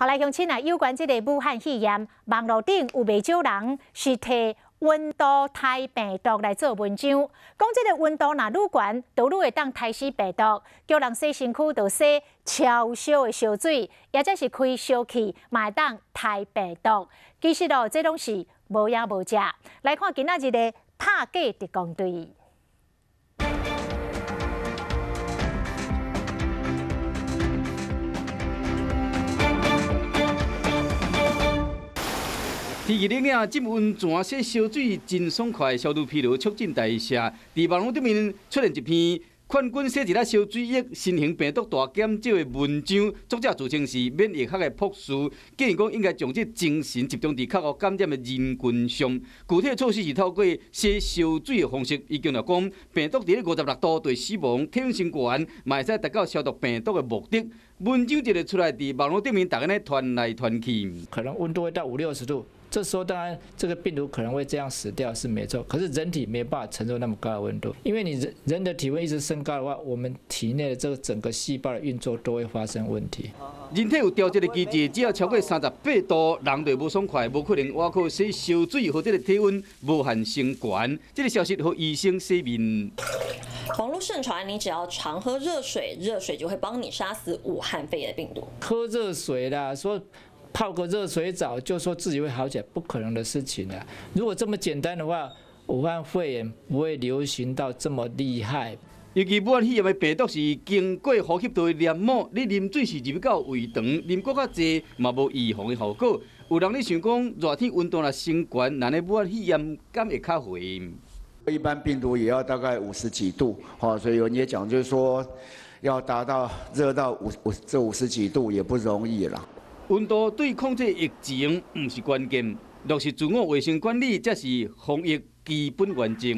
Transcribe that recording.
好來，鄉親啊，有關這个武漢肺炎，網路頂有袂少人是提溫度刣病毒來做文章，講這个溫度若愈懸，就愈會當刣死病毒，叫人洗身軀就洗超燒的燒水，抑者是開燒氣，嘛會當刣病毒。其實哦，這攏是無影無跡。來看今仔日的拍假特工隊。天氣冷了，浸溫泉洗燒水真爽快，消除疲勞，促進代謝。佇網路頂面出現一篇勸君洗一下燒水液，新型病毒大減少的文章，作者自稱是免疫學的博士，建議講應該將這精神集中佇克服感染的人群上。具體措施是透過洗燒水的方式，伊強調講，病毒佇咧56度就會死亡，體溫升懸，嘛會使達到消毒病毒的目的。文章一个出來，佇網路頂面逐家咧傳來傳去，可能溫度會到五六十度。這時候當然這個病毒可能會這樣死掉是沒錯，可是人體沒辦法承受那麼高的溫度，因為你人人的體溫一直升高的話，我們體內的這個整個細胞的運作都會發生問題。人體有調節的機制，只要超過38度，人就無爽快，無可能倚靠洗燒水予這个體溫無限升懸。這个消息予醫生洗面。網路盛傳，你只要常喝熱水，熱水就會幫你殺死武漢肺炎病毒。喝熱水啦，說泡個熱水澡就說自己會好起來，不可能的事情啊！如果這麼簡單的話，武漢肺炎不會流行到這麼厲害。尤其武漢肺炎的病毒是經過呼吸道的黏膜，你啉水是入到胃腸，啉閣較濟嘛無預防的效果。有人咧想講，熱天溫度若升懸，咱的武漢肺炎敢會較懸？一般病毒也要大概50幾度，所以有人也講，就是說要達到熱到五五這50幾度也不容易啦。溫度對控制疫情毋是關鍵，落實自我衛生管理才是防疫基本原則。